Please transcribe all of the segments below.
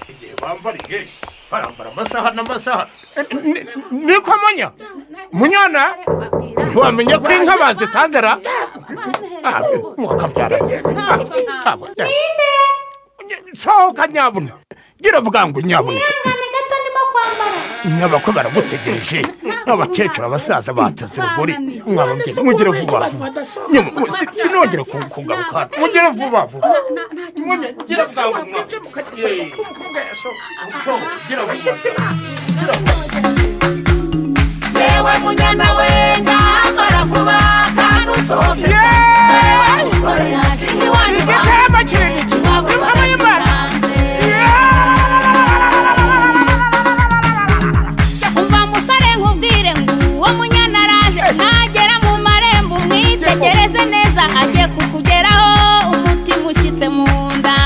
Igihe bambariye barambara amasaha n'amasaha. Niko munya munyana ntiwamenya ko inka bazitanzera mwakabyara. Sohoka nyabuna, gira bwangu nyabuna. Nyabako baragutegereje, abakecuru abasaza bataze urugori, mwababwira mugire vuba vuba. Sinongere kugaruka, mugire vuba vuba. Gira bwangu. Yewe munyana we ngambara vuba kandi usohoke. Igitaramo kinini inka y'Imana. Umva musore nkubwire ngo uwo munyana araje, nagera mu marembo umwitegereze neza, agiye kukugeraho umutima ushyitse mu nda.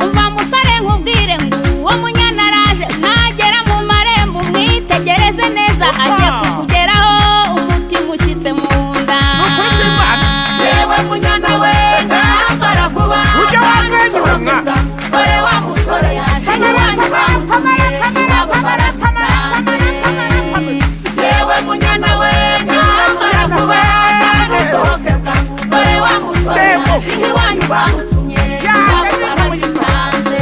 Umva musore nkubwire ngo uwo munyana araje, nagera mu marembo umwitegereze neza, agiye kukugeraho umutima ushyitse mu nda. Yewe munyana we ngambara vuba kandi usohoke, dore wa musore yaje iwanyu bamutumye iwabo barazitanze. Yewe munyana we ngambara vuba kandi usohoke bwangu, dore wa musore yaje iwanyu bamutumye iwabo barazitanze.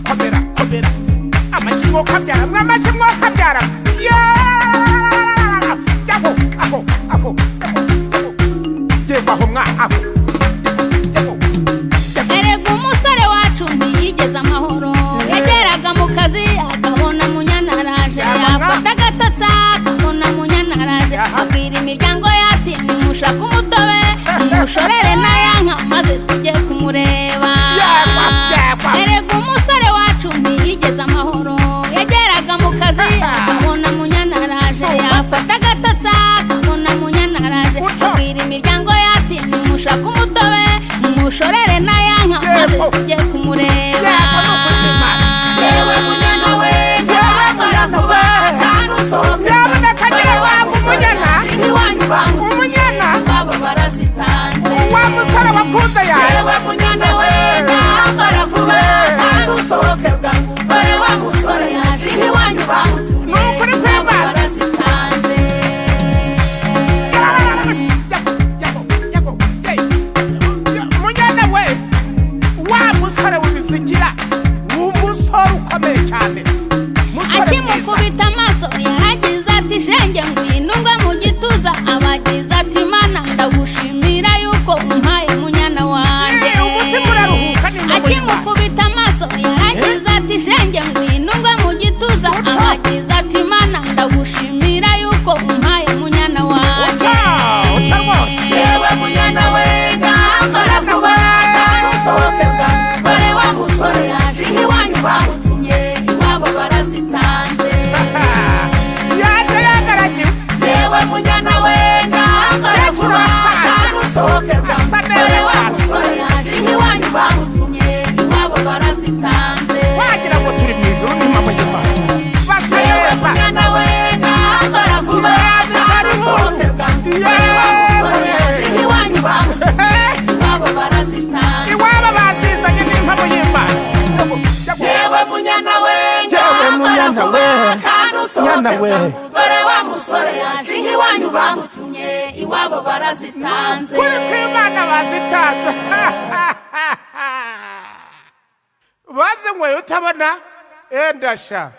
Komera komera, amashyi mwokabyara, amashyi mwokabyara. Aho aho yego aho mwa aho. Erega umusore wacu ntiyigeze amahoro, yageraga mu kazi akabona munyana araje, yafata agatotsi akabona munyana araje, abwira imiryango yati nimushake umutobe nimushorere n'ayanka maze tujye kumureba. Erega umusore wacu ntiyigeze amahoro, yageraga mu kazi akabona munyana araje, yafata agatotsi akabona munyana araje, abwira imiryango yati nimushake umutobe nimushorere n'ayanka maze tujye kumureba. Yewe munyana we ngambara vuba kandi usohoke, Nyabuna wangu munyana, iwanyu bamutumye umunyana iwabo barazitanze. Wa musore wakunze yaje. Yewe munyana we ngambara vuba kandi usohoke bwangu, dore wa musore yaje iwanyu bamutumye Nukuri iwabo kw'Imana. barazitanze. Munyana we, wa musore w'ibizigira, umusore ukomeye cyane, musore mwiza. Akimukubita amaso yaragize ati shenge ngwino ngwe mu gituza, abagize ati mana ndagushimira yuko umpaye munyana wanjye. Umutima uraruhuka ni ingabo y'Imana. Akimukubita amaso yaragize ati shenge ngwino ngwe mu gituza, abagize ati mana ndagushimira yuko umpaye munyana wanjye. Uca rwose. Yewe munyana we ngambara vuba kandi usohoke bwangu, dore wa musore yaje iwanyu bamutumye iwabo barazitanze. Yaje yagaragiwe. Yewe munyana we ngambara vuba kandi usohoke bwangu, Asa neza dore wa cyane. musore yaje iwanyu bamutumye iwabo barazitanze. Wagira ngo turi mu ijuru ni mama y'Imana. Basa Yewe neza. munyana we ngambara vuba kandi usohoke bwangu, dore wa musore yaje iwanyu bamutumye iwabo barazitanze. Iwabo bazizanye n'impamo y'Imana. Yewe munyana we Yewe ngambara munyana vuba we, kandi usohoke nyana we. bwangu, dore wa musore yaje iwanyu bamutumye iwabo barazitanze. Kuri kw'Imana bazitanze. Bazinyweye utabona endasha.